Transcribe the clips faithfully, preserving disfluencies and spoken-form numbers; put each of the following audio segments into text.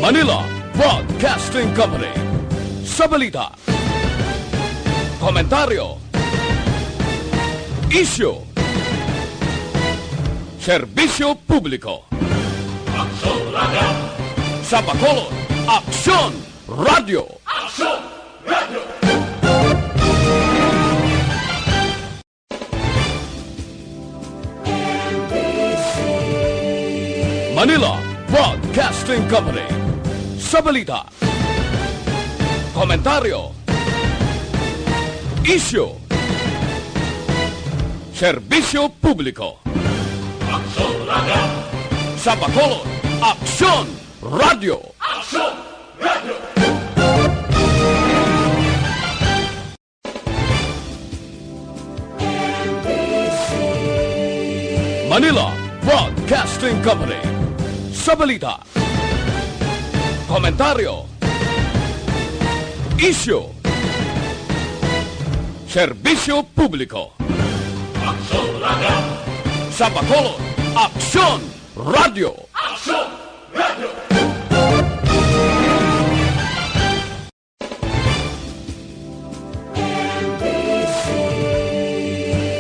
Manila Broadcasting Company. Sa balita, komentaryo, isyu, serbisyo publiko. Aksyon Radio! Sa Bacolod, Aksyon Radio! Aksyon Radio! Manila Broadcasting Company. Sa balita, komentaryo, isyu, serbisyo publiko. Aksyon Radio! Sa Bacolod, Aksyon Radio! Aksyon Radio! Manila Broadcasting Company. Sa balita, komentaryo, isyu, serbisyo publiko. Aksyon Radio! Sa Bacolod, Aksyon Radio! Aksyon Radio!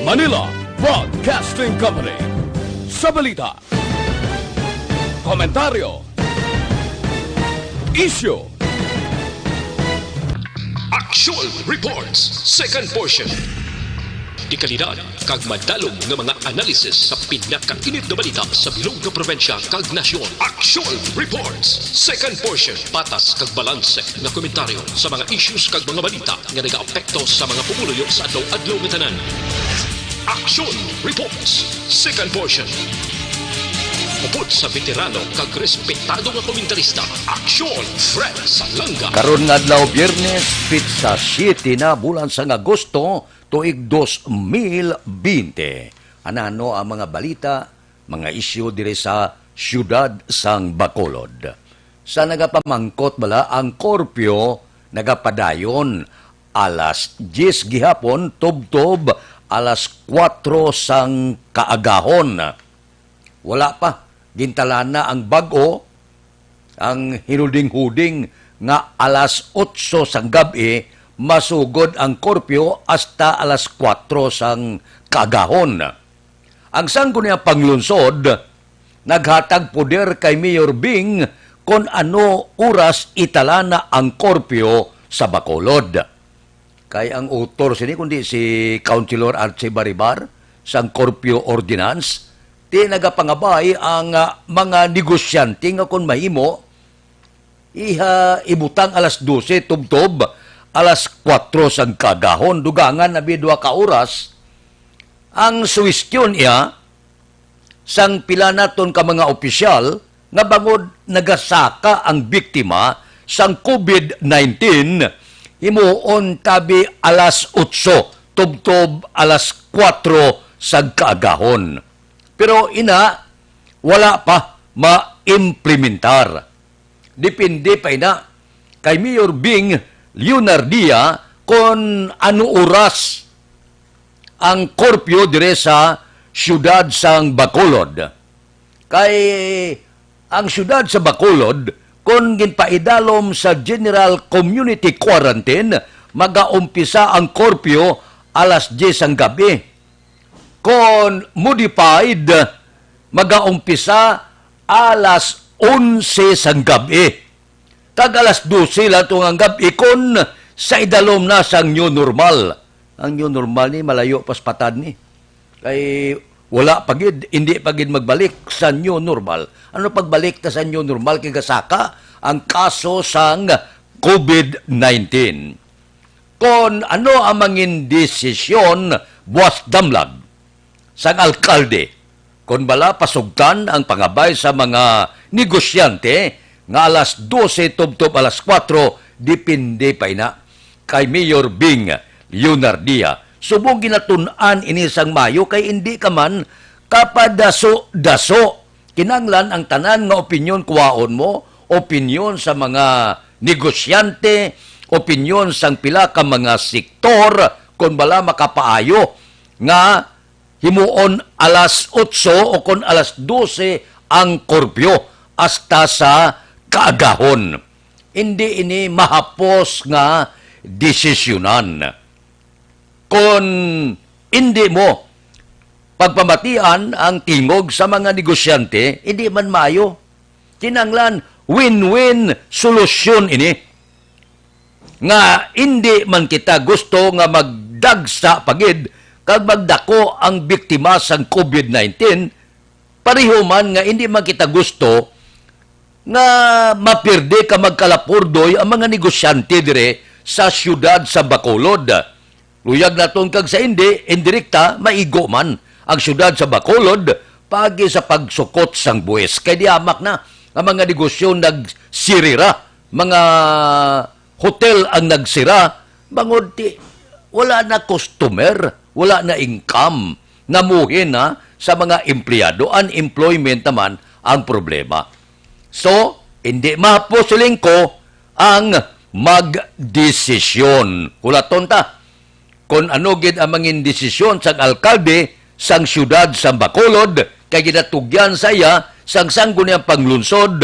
Manila Broadcasting Company. Sa balita, komentaryo, isyu, Aksyon Reports, second portion. Dekalidad kag madalom nga mga analysis sa pinakainit nga balita sa bilog nga probinsya kag nasyon. Aksyon Reports, second portion. Patas kag balanse nga komentaryo sa mga issues kag mga balita nga nagaapekto sa mga pumuluyo sa adlaw-adlaw nga tanan. Aksyon Reports, second portion. Upod sa veterano kag respetado nga komentarista, Aksyon Fred Salanga. Karon nga adlaw, Biyernes, pitsa siyete na, bulan sang Agosto, tuig dos mil bente. Anano ang mga balita, mga isyu diri sa siyudad sang Bacolod? Sa nagapamangkot bala, ang korpyo nagapadayon alas diyes gihapon tubtob alas kuwatro sang kaagahon. Wala pa gintalana ang bag-o, ang hinudinghuding nga alas otso sang gab-i masugod ang korpyo hasta alas kuwatro sang kaagahon. Ang Sangguniang Panglungsod naghatag poder kay Mayor Bing kon ano oras italana ang korpyo sa Bacolod. Kay ang author sini kundi si Councilor Archie Baribar sang Curfew Ordinance, ti nagapangabay ang, ah, mga negosyante nga kon mahimo, iha ibutang alas dose tubtob alas kuwatro sang kaagahon, dugangan abi duha ka oras. Ang suwestyon iya, sang pila naton ka mga opisyal nga bangod nagasaka ang biktima sang COVID nineteen, himuon tabi alas otso tubtob alas kuwatro sang kaagahon. Pero ina, wala pa maimplementar. Depende pa ina kay Mayor Bing Leonardia kon ano oras ang korpyo dire sa siyudad sang Bacolod. Kay ang siyudad sa Bacolod, kon ginpaidalom sa General Community Quarantine, magaumpisa ang korpyo alas diyes sang gab-i. Kon modified, magaumpisa alas onse sang gab-i. Kag alas dose lang to nga gab-i kon sa idalom na sang new normal. Ang new normal ni malayo pa sa patad ni. Kay wala pa gid, hindi pa gid magbalik sa new normal. Ano pagbalik ta sa new normal kay gasaka ang kaso sang COVID nineteen? Kon ano ang mangin desisyon buwas damlag sang alkalde, kon bala pasugtan ang pangabay sa mga negosyante nga alas dose tubtob alas kuwatro, depende pa ina kay Mayor Bing Leonardia. Subong ginatun-an ini sang mayo kay indi ka man kapadaso-daso. Kinahanglan ang tanan nga opinyon kuhaon mo, opinyon sa mga negosyante, opinyon sang pila ka mga sektor, kon bala makapaayo nga himuon alas otso o kon alas dose ang kurpyo hasta sa kaagahon. Hindi ini mahapos nga desisyonan. Kon hindi mo pagpamatian ang tingog sa mga negosyante, hindi man maayo. Kinahanglan win-win solusyon ini. Nga hindi man kita gusto nga magdagsa pa gid kag magdako ang biktima sang covid nineteen, pareho man nga hindi man kita gusto nga mapirdi ka magkalapurdoy ang mga negosyante dire sa siyudad sa Bacolod. Luyag naton kag sa hindi, indirekta, maigo man ang siyudad sa Bacolod paagi sa pagsukot sang buwis. Kay dihamak na ang mga negosyo nagsirira, mga hotel ang nagsira, bangod ti wala na customer, wala na income, namuhin na sa mga empleyado. Unemployment naman ang problema. So, hindi mahapos, siling ko, ang magdesisyon. Hulaton ta kon ano gid ang mangin desisyon sang alkalde sang siyudad sang Bacolod, kay ginatugyan sa iya sang Sangguniang Panglungsod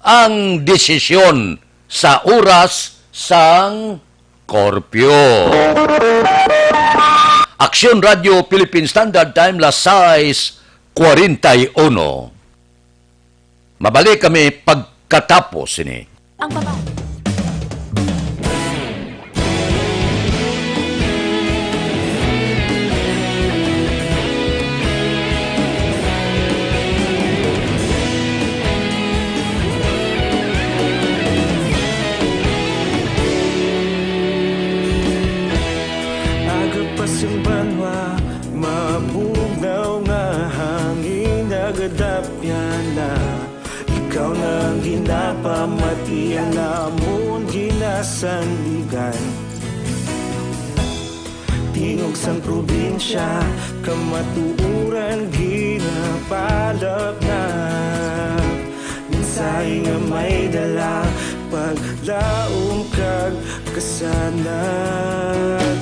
ang desisyon sa oras sang korpyo. Aksyon Radio Philippine Standard Time, las sais cuarenta y uno. Mabalik kami pagkatapos sini. Ang babae. Aga pa sing banwa, mabugnaw nga hangin, nagadapyan na. Ikaw na ang ginapamatian namon ginasandigan. Tingog sang probinsya, kamatuoran ginapalapnap. Mensahe nga may dala, paglaom kag kasanag.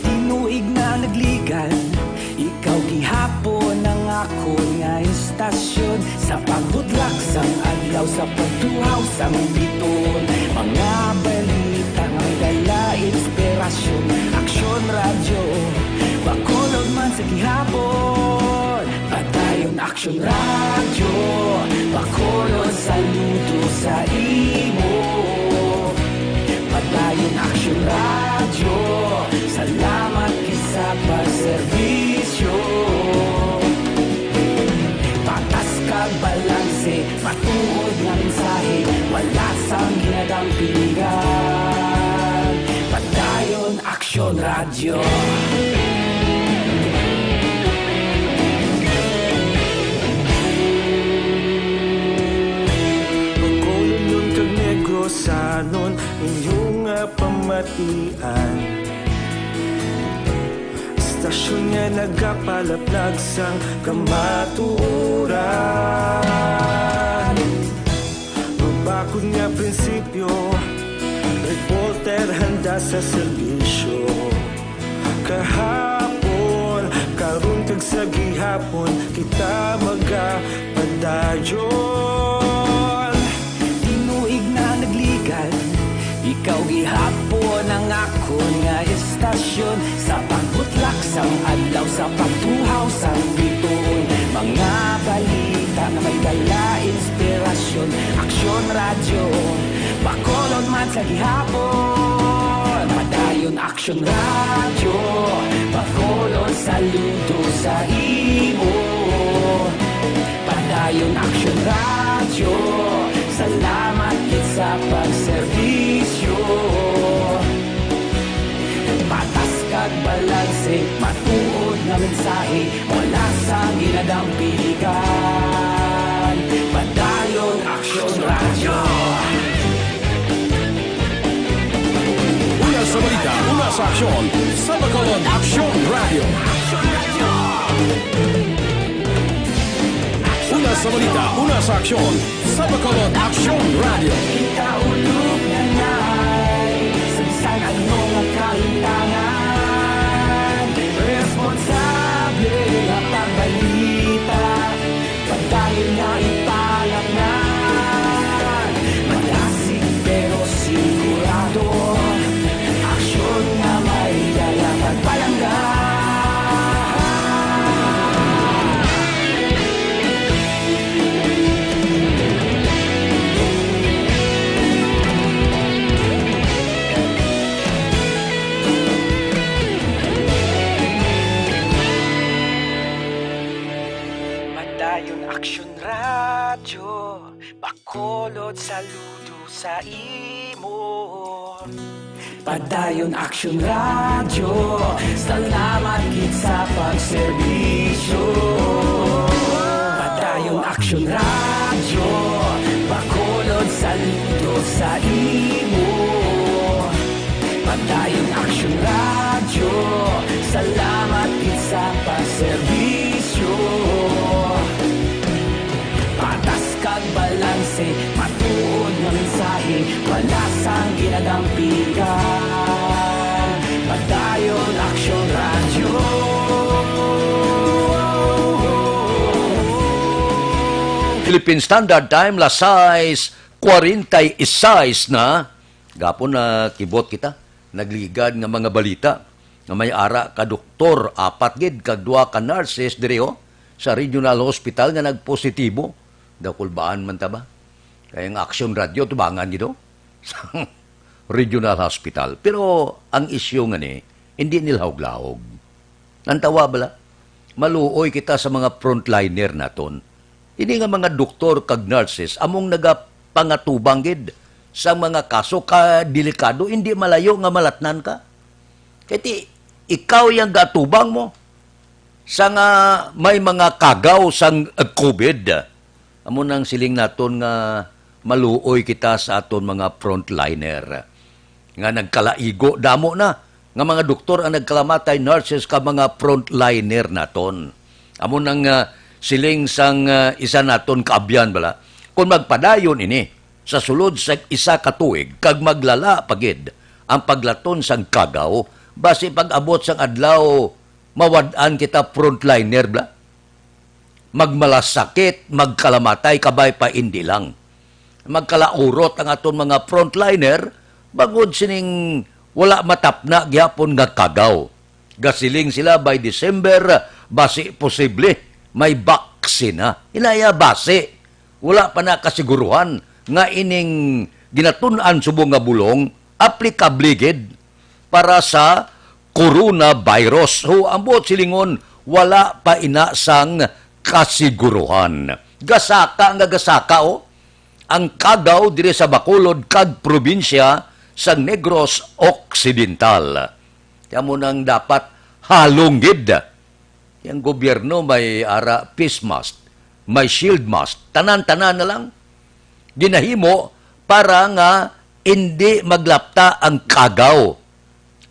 Tinuig na nagligan, ikaw gihapon ang akon nga istasyon. Sa pagbutlak sang adlaw, sa pagtuhaw sang biton, mga balita nga may dala inspirasyon. Aksyon Radyo, Bacolod man sa gihapon. Padayon Aksyon Radyo, Bacolod, saludo sa imo. Padayon Aksyon Radyo, salamat gid sa pagserbisyo. Patas kag balanse, matuod nga mensahe, wala sang ginadampingan. Padayon Aksyon Radyo. Bacolodnon kag Negrosanon, inyo nga pamatian. Istasyon nga nagapalaplag sang kamatuoran. Mabakod nga prinsipyo, reporter handa sa serbisyo. Kahapon, karon kag sa gihapon, kita magapadayon. Tinuig na nagligan, ikaw gihapon ang akon nga istasyon. Sa pagbutlak sang adlaw, sa pagtuhaw sang biton, mga balita nga may dala inspirasyon. Aksyon Radyo, Bacolod man sa gihapon. Padayon Aksyon Radyo, Bacolod, saludo sa imo. Padayon Aksyon Radyo, salamat gid sa pagserbisyo. Patas kag balanse, matuod nga mensahe, wala sang ginadampingan. Padayon Aksyon Radyo. Una sa balita, una sa aksyon, sa Bacolod Aksyon Radyo. Una sa balita, una sa aksyon, sa Bacolod Aksyon Radyo. Kita ulog na nay, sa bisan ano nga kalimtangan. Bacolod, saludo sa imo. Padayon Aksyon Radyo, salamat gid sa pagserbisyo. Padayon Aksyon Radyo, Bacolod, saludo sa imo. Padayon Aksyon Radyo, salamat gid sa pagserbisyo. Patas kag balanse, matuod nga mensahe, wala sang ginagampigan. Padayon Aksyon Radyo. Philippine Standard Time, las sais cuarenta y seis na. Gapon na kibot kita. Nagligad nga mga balita nga may ara ka doktor, apat gid kag duha ka nurses diri, oh, sa regional hospital nga nagpositibo. Daw kulbaan man ta ba? Kay ang Aksyon Radyo, tubangan gid, oh, sa regional hospital. Pero ang isyu nga ni, hindi nilahog-lahog. Nantawa bala, maluoy kita sa mga frontliner naton. Ini nga mga doktor kag nurses among nagapangatubang gid sa mga kaso ka delikado, hindi malayo nga malatnan ka. Kay ti, ikaw yang gatubang mo sa nga may mga kagaw sang, uh, COVID. Amo nang siling naton nga maluoy kita sa aton mga frontliner nga nagkalaigo. Damo na nga mga doktor ang nagkalamatay, nurses, ka mga frontliner naton. Amo nang, ah, siling sang, ah, isa naton kaabyan bala, kung magpadayon ini sa sulod sa isa ka tuig kag maglala pa gid ang paglaton sang kagaw, basi pag-abot sang adlaw mawad-an kita frontliner bala. Magmalasakit, magkalamatay, kabay pa indi lang. Magkalaurot ang aton mga frontliner bangod sining wala matapna gihapon nga kagaw. Gasiling sila by December, basi posible may baksina. Inaya basi, wala pa na kasiguruhan nga ining ginatun-an subong nga bulong aplikable gid para sa coronavirus. Ho, ang buot silingon, wala pa ina sang kasiguruhan. Gasaka nga gasaka, oh, ang kagaw diri sa Bacolod kag probinsya sang Negros Occidental. Kaya mo nang dapat halong gid. Yang gobyerno may ara face mask, may shield mask, tanan-tanan na lang. Ginahimo para nga indi maglapta ang kagaw.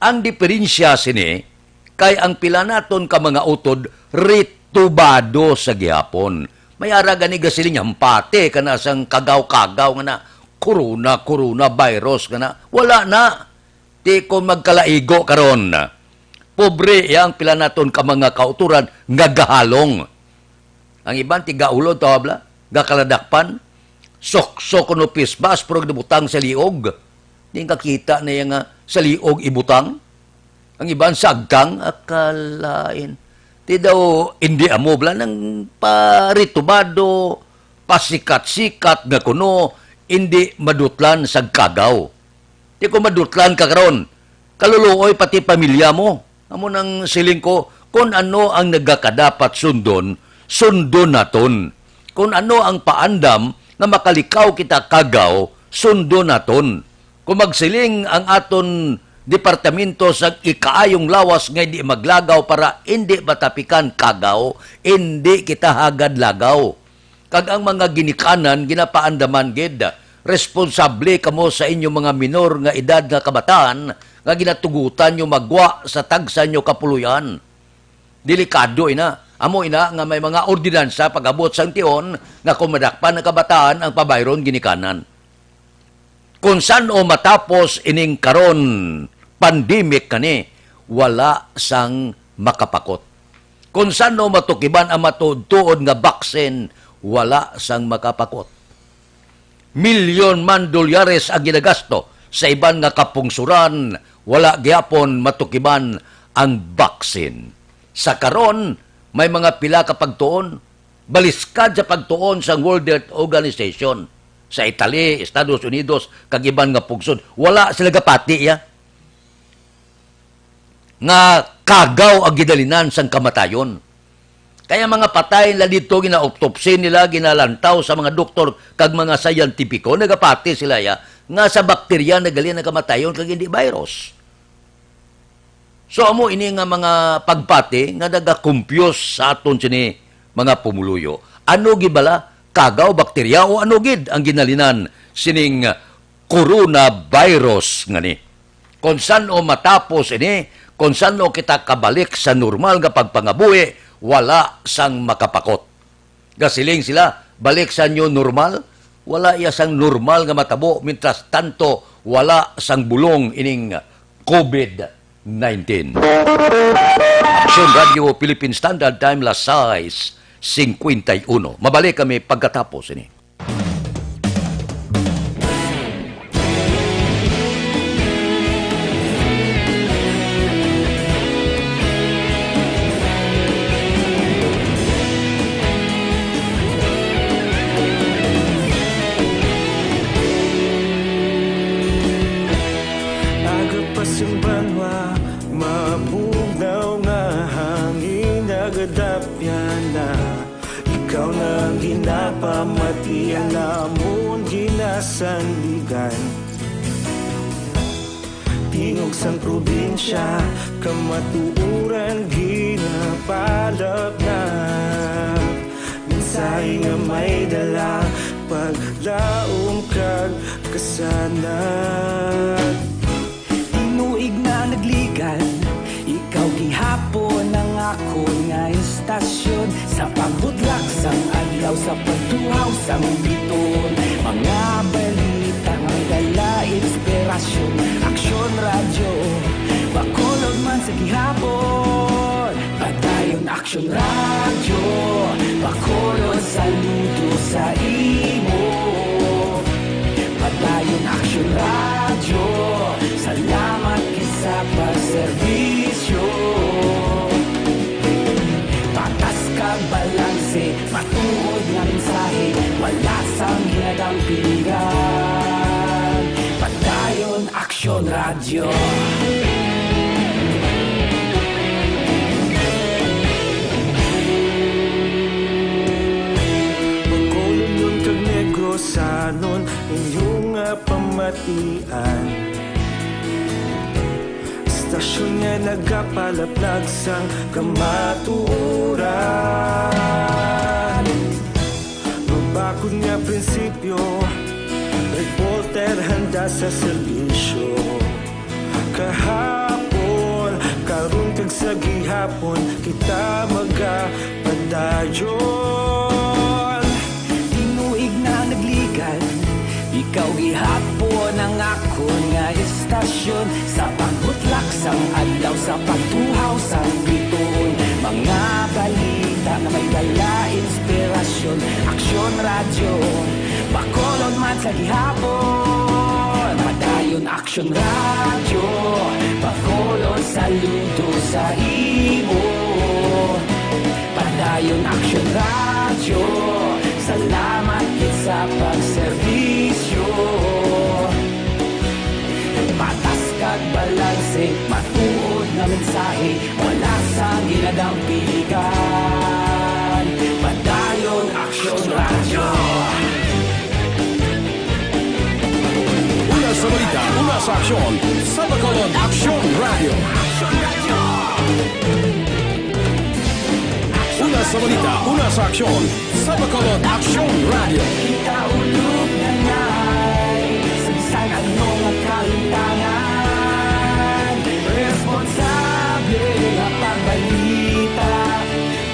Ang diferensya sini kay ang pila naton ka mga utod ritubado sa gihapon. May ara gani gasiling hampati kana sang kagaw-kagaw nga na corona, coronavirus nga na. Wala na. Ti kon magkalaigo karon, pobre ya ang pila naton ka mga kautoran nga gahalong. Ang iban tigaulod, tawabla, gakaladakpan, sokso kuno pisbas, pero nabutang sa liog. Di kakita na iya nga sa liog ibutang. Ang iban sagkang, akalain. Ti daw, hindi amo bala nang paritubado, pasikat-sikat nga kuno, hindi madutlan sa kagaw. Ti ko madutlan ka karon, kaluluoy pati pamilya mo. Amo nang siling ko, kun ano ang nagakadapat sundon, sundon naton. Kun ano ang paandam nga makalikaw kita kagaw, sundon naton. Kung magsiling ang aton departamento sa ikaayong lawas nga hindi maglagaw para hindi matapikan kagaw, hindi kita hagad lagaw. Kag ang mga ginikanan ginapaandaman gid. Responsable kamo sa inyo mga minor nga edad nga kabataan nga ginatugutan nyo magwa sa tagsa nyo kapuloy-an. Delikado ina. Amo ina nga may mga ordinansa pag-abot sang tion nga kung madakpan ang kabataan, ang pabayron ginikanan. Kung san-o matapos ining karon pandemic kani, wala sang makapakot. Kung san-o matukiban ang matuod-tuod nga baksin, wala sang makapakot. Milyon man dolyares ang ginagasto sa iban nga kapungsuran, wala gyapon matukiban ang baksin. Sa karon, may mga pila ka pagtuon, baliskad sa pagtuon sang World Health Organization. Sa Italy, Estados Unidos, kag iban nga pungsod, wala sila gapati, ya, nga kagaw ang gidalinan sang kamatayon. Kaya mga patay nila dito, gina-autopsy nila, ginalantaw sa mga doktor kag mga siyentipiko, nagapati sila ya, nga sa bakterya na gali ang kamatayon kag hindi virus. So, amo ini nga mga pagpati nga nagakumpyos sa aton sini mga pumuluyo. Ano gid bala? Kagaw, bakterya, o ano gid ang ginhalinan sining coronavirus ngani? Kon san-o matapos ini, kon san-o kita kabalik sa normal nga pagpangabuhi, wala sang makapakot. Gasiling sila, "Balik sa new normal." Wala iya sang normal nga matabo, mientras tanto wala sang bulong ining covid nineteen. Aksyon Radio Philippine Standard Time, las sais cincuenta y uno. Mabalik kami pagkatapos ini. Aga pa sing banwa, mabugnaw nga hangin, nagadapyan na. Ikaw na ang ginapamati, namon ginasandigan. Tingog sang probinsya, kamatuoran ginapalap na. Mensahe nga may dala, paglaom kag kasanag. Tinuig na nagligan, ikaw gihapon ang akon nga istasyon. Sa pagbutlak sang adlaw, sa pagtuhaw sang biton, mga balita nga may dala inspirasyon. Aksyon Radyo, Bacolod man sa gihapon. Padayon Aksyon Radyo, Bacolod, saludo sa imo. Padayon Aksyon Radyo, salamat gid sa pagserbisyo. Patas kag balanse, matuod nga mensahe, wala sang ginadampigan. Padayon Aksyon Radyo. Bacolodnon kag Negrosanon, inyo nga pamatian. Istasyon nga nagapalaplag sang kamatuoran. Mabakod nga prinsipyo, reporter handa sa serbisyo. Kahapon, karon kag sa gihapon, kita magapadayon. Tinuig na nagligan, ikaw gihapon ang akon nga istasyon. Sa pagbutlak sang adlaw, sa pagtuhaw sang biton, mga balita nga may dala inspirasyon. Aksyon Radyo, Bacolod man sa gihapon. Padayon Aksyon Radyo, Bacolod, saludo sa imo. Padayon Aksyon Radyo, salamat gid sa pagserbisyo. Patas kag balanse, matuod nga mensahe, wala sang ginadampigan. Padayon Aksyon Radyo. Una sa balita, una sa aksyon, sa Bacolod Aksyon Radyo. Una sa balita, una sa aksyon, sa Bacolod Aksyon Radyo. Kita ulog na ngay, sa bisan ano nga kalintangan, responsable nga pagbalita,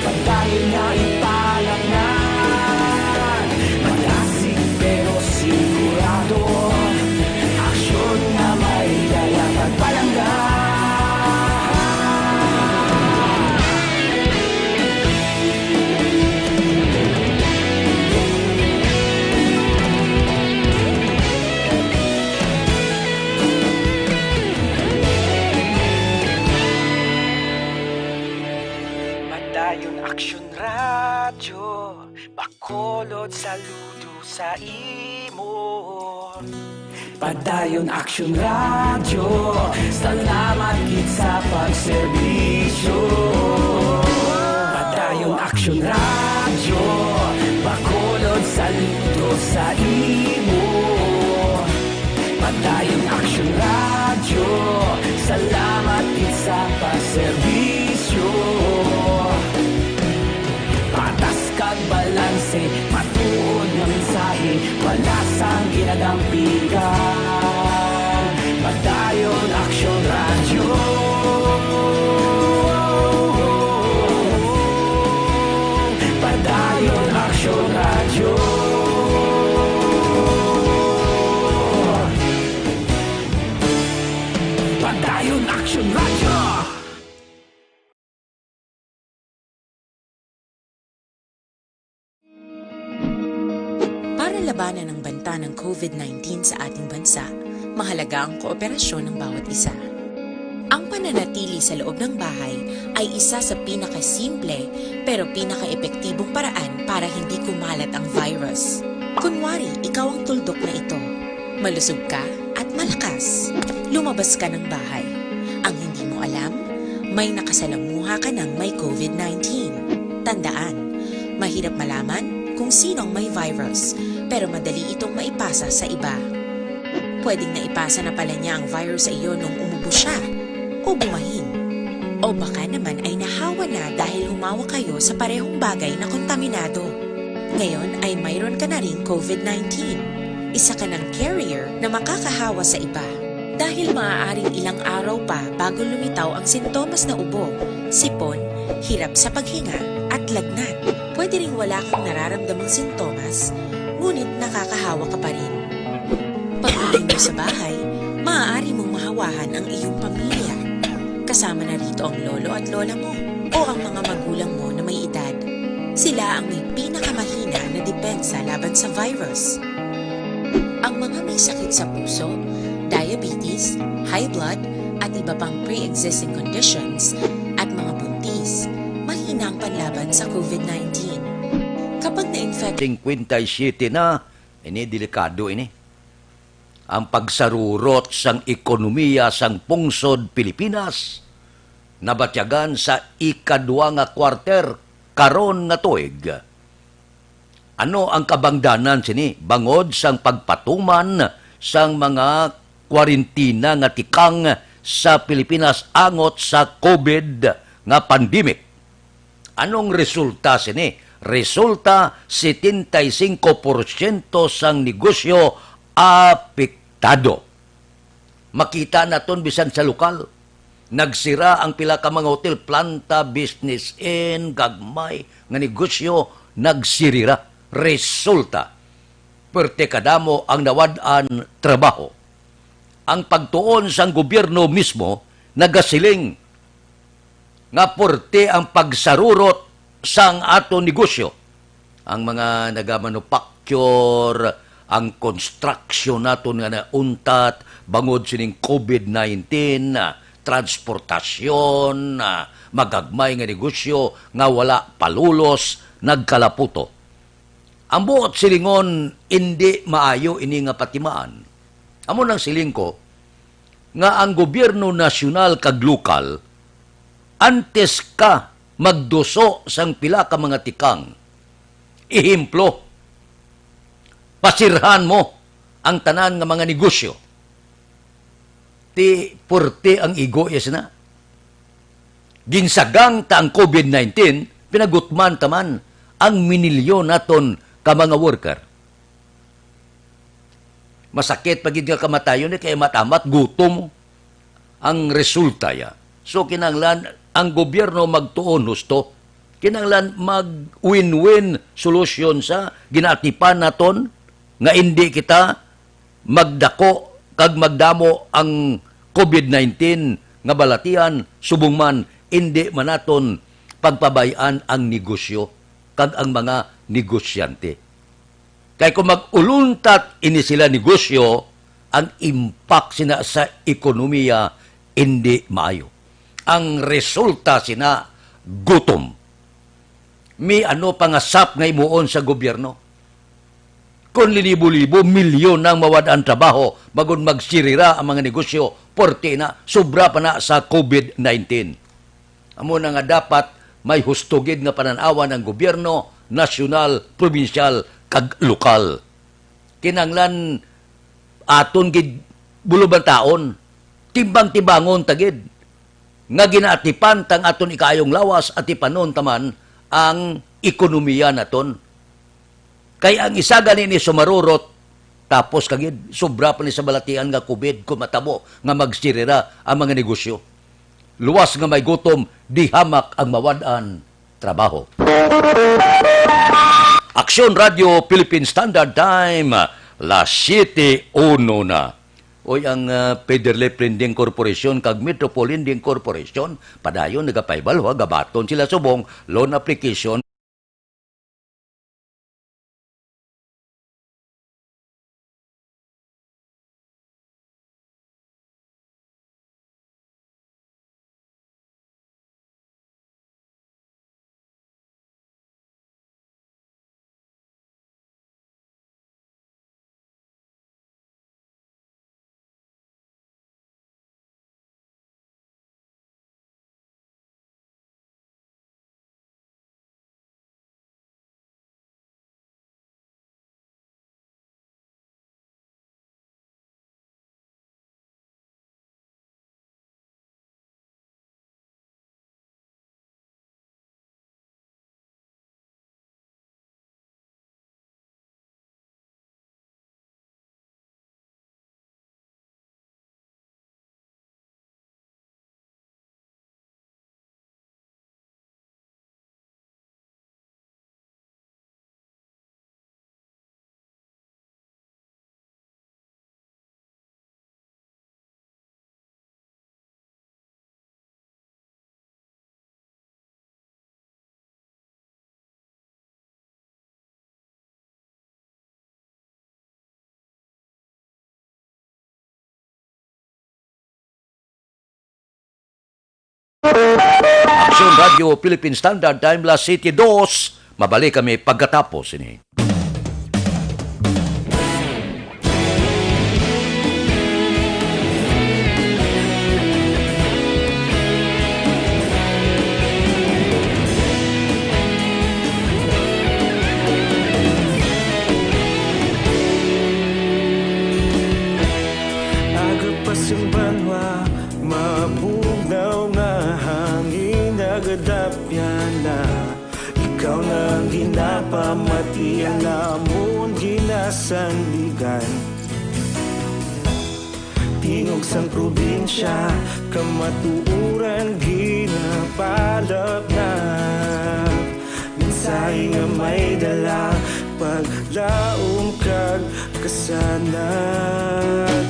padayon nga ipalangnan. Malasig pero sigurado, aksyon nga may dala pagpalangga. Padayon Aksyon Radyo, Bacolod, saludo sa imo. Padayon Aksyon Radyo, salamat gid sa pagserbisyo. Padayon Aksyon Serbisyo, patas kag balanse, matuod nga mensahe, palasang ginadampigan. Padayon Aksyon Radyo. Padayon Aksyon Radyo. Padayon Aksyon Radyo. Para labanan ang banta ng COVID nineteen sa ating bansa, mahalaga ang kooperasyon ng bawat isa. Ang pananatili sa loob ng bahay ay isa sa pinakasimple pero pinakaepektibong paraan para hindi kumalat ang virus. Kunwari, ikaw ang tuldok na ito. Malusog ka at malakas. Lumabas ka ng bahay. Ang hindi mo alam, may nakasalamuha ka ng may COVID nineteen. Tandaan, mahirap malaman kung sino ang may virus, pero madali itong maipasa sa iba. Pwedeng naipasa na pala niya ang virus sa iyo nung umubo siya, o bumahin. O baka naman ay nahawa na dahil humawak kayo sa parehong bagay na kontaminado. Ngayon ay mayroon ka na ring COVID nineteen. Isa ka ng carrier na makakahawa sa iba. Dahil maaaring ilang araw pa bago lumitaw ang sintomas na ubo, sipon, hirap sa paghinga, at lagnat. Pwede ring wala kang nararamdamang sintomas, ngunit nakakahawa ka pa rin. Pag-uwi mo sa bahay, maaari mong mahawahan ang iyong pamilya. Kasama na rito ang lolo at lola mo o ang mga magulang mo na may edad. Sila ang may pinakamahina na depensa laban sa virus. Ang mga may sakit sa puso, diabetes, high blood, at iba pang pre-existing conditions, at mga buntis, mahina ang panlaban sa COVID nineteen. Kapag na-infect Singkwenta y siyete na, ini delikado ini. Ang pagsarurot sang ekonomiya sang pungsod Pilipinas nabatyagan sa ikadua nga quarter karon nga tuig. Ano ang kabangdanan sini bangod sang pagpatuman sang mga kwarentina nga tikang sa Pilipinas angot sa COVID nga pandemic? Anong resulta sini? Resulta, setenta y cinco porsyento sang negosyo apektado. Makita naton bisan sa lokal. Nagsira ang pila ka mga hotel, planta, Business Inn, gagmay nga negosyo, nagsirira. Resulta, perte kadamo ang nawad-an trabaho. Ang pagtuon sang gobyerno mismo nagasiling nga perte ang pagsarurot sang aton negosyo. Ang mga nagamanufacture, ang construction naton nga nauntat bangod sining COVID nineteen, ah, transportasyon, ah, magagmay nga negosyo nga wala palulos, nagkalaputo. Ang buot silingon, indi maayo ini nga patimaan. Amo nang siling ko nga ang gobyerno nasyonal kag lokal, antes ka magduso sang pila ka mga tikang, ehemplo, pasirhan mo ang tanan nga mga negosyo. Ti purti ang igo, yes na. Ginsagang ta ang COVID nineteen, pinagutman ta man ang minilyon naton ka mga worker. Masakit pa gid nga kamatayon ni kay amat-amat gutom ang resulta ya. So, kinahanglan ang gobyerno magtuon husto. Kinahanglan mag-win-win solution sa ginaatipan naton nga indi kita magdako kag magdamo ang COVID nineteen nga balatian, subong man indi man naton pagpabay-an ang negosyo kag ang mga negosyante. Kay kung mag-uluntat ini sila negosyo, ang impact sina sa ekonomiya indi maayo. Ang resulta sina gutom. May ano pa nga sap nga himuon sa gobyerno? Kon linibo-libo, milyon ang mawad-an trabaho, bangod magsirira ang mga negosyo, porte na, sobra pa na sa COVID nineteen. Amo na nga dapat may husto gid nga panan-awan ang gobyerno, nasyonal, probinsyal, kag lokal. Kinahanglan aton gid bulubantaon, timbang-timbangon ta gid. nga ginaatipan tang aton ikaayong lawas, atipanon ta man ang ekonomiya naton. Kay ang isa gani ni sumarurot, tapos kagid, sobra pa ni sa balatian nga covid kung matabo nga magsirira ang mga negosyo. Luwas nga may gutom, di hamak ang mawad-an trabaho. Aksyon Radio Philippine Standard Time, las siete uno na. Oy, ang, ah, Federal Lending Corporation kag Metropole Lending Corporation, padayon nagapaibalwa, gabaton sila subong loan application. Aksyon Radio Philippine Standard Time, las siete dos. Mabalik kami pagkatapos ini. Aga pa sing banwa, mabugnaw nga hangin nagadapyan na. Ikaw na ang ginapamati, ang amon ginasandigan. Tingog sang probinsya, kamatuoran ginapalapnap. Mensahe nga may dala, paglaom kag kasanag.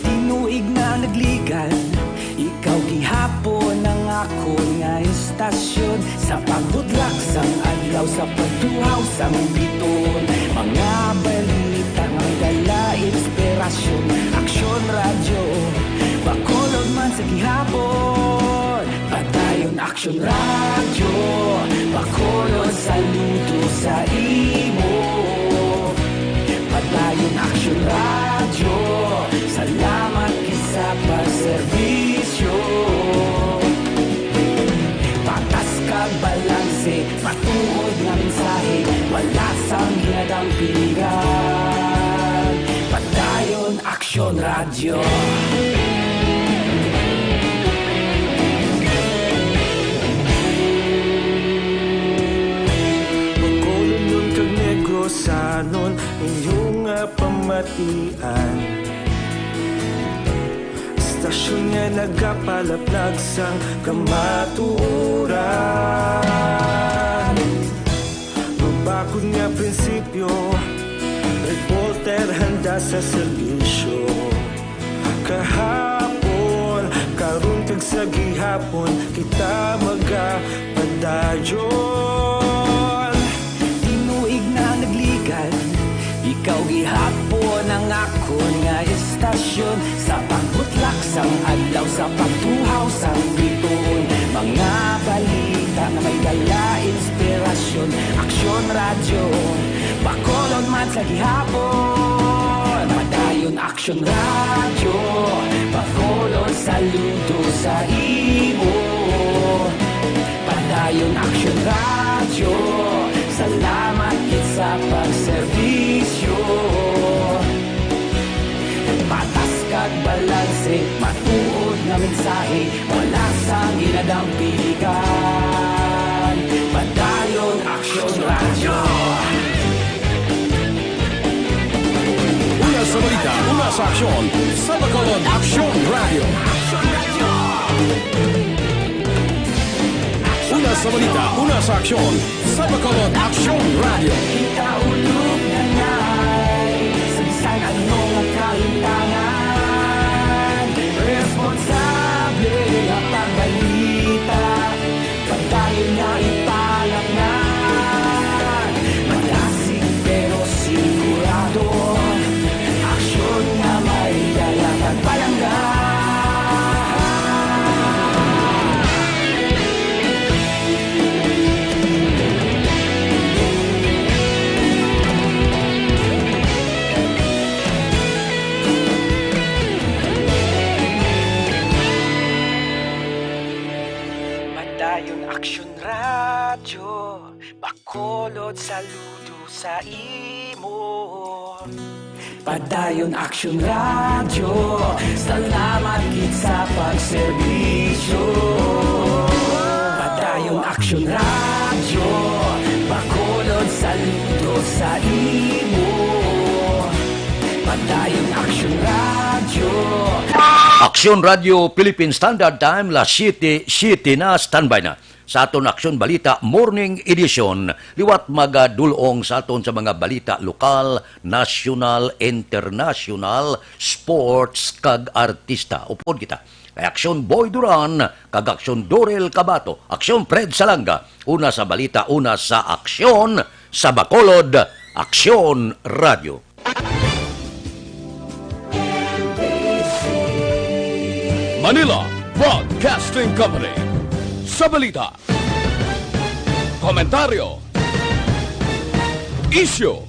Tinuig na nagligad, ikaw gihapon ang akon nga estasyon. Sa pagbutlak sang adlaw, sa pagtuhaw sang biton, mga balita nga may dala inspirasyon. Aksyon Radyo, Bacolod man sa gihapon. Padayon Aksyon Radyo, Bacolod, saludo sa imo. Padayon Aksyon Radyo, salamat gid sa pagserbisyo. Patas kag balanse, matuod nga mensahe, wala sang ginadampigan. Padayon Aksyon Radyo. Bacolodnon kag Negrosanon, inyo nga pamatian. Estasyon nga nagapalaplag sang kamatuoran. Mabakod nga prinsipyo, reporter handa sa serbisyo. Kahapon, karon kag sa gihapon, kita magapadayon. Tinuig na nagligad, ikaw gihapon ang akon nga estasyon. Sa pagbutlak sang adlaw, sa pagtuhaw sang bituon, mga balita nga may dala inspirasyon. Aksyon Radyo, Bacolod man sa gihapon. Padayon Aksyon Radyo, Bacolod, saludo sa imo. Padayon Aksyon Radyo, salamat gid sa pagserbisyo. Patas kag balanse, matuod nga mensahe, wala Dampigan, Padayon Aksyon Radyo. Una sa balita, una sa aksyon, sa Bacolod Aksyon Radyo. Una sa balita, una sa aksyon, sa Bacolod Aksyon Radyo. Ikaulog na ngay, sa bisan ano nga kaintangan, responsable nga pagbalita, padayon nga ipalatnan. Malasig pero sigurado, aksyon nga may dala kag palangga. Padayon Aksyon Radyo, Bacolod, saludo sa imo. Padayon Aksyon Radyo, salamat gid sa pagserbisyo. Padayon Aksyon Radyo, Bacolod, saludo sa imo. Padayon Aksyon Radyo. Aksyon Radyo Philippine Standard Time, las siete, siete na, standby na sa aton Aksyon Balita Morning Edition. Liwat magadulong sa aton sa mga balita lokal, nasyonal, internasyonal, sports, kag artista. Upod kita kay Aksyon Boy Duran kag Aksyon Dorel Cabato, Aksyon Fred Salanga. Una sa balita, una sa aksyon, sa Bacolod, Aksyon Radyo. Manila Broadcasting Company. Sa balita, komentaryo, isyu,